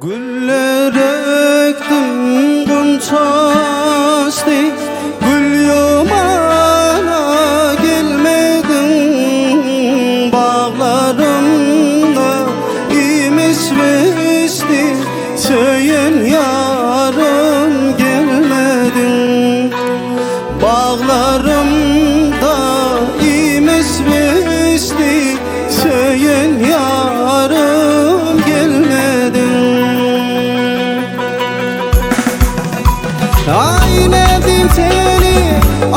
Güller ekdim gunça açdy, Gül ýumana gelmediň. Baglarymda imiş bişdi, Söýen ýarym gelmediň. Baglarymda imiş bişdi, Söýen ýarym gelmediň. Aý näzim seni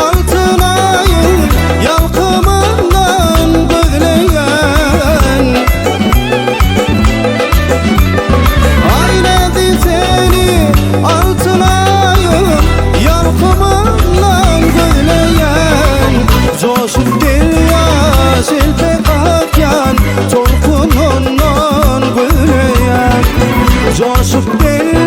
altyn aýyň ýalkymyndan gözleýän. Aý näzim seni altyn aýyň ýalkymyndan gözleýän. Joşup derýa şelpe kakýan tolkunyndan gözleýän. Joşup derýa.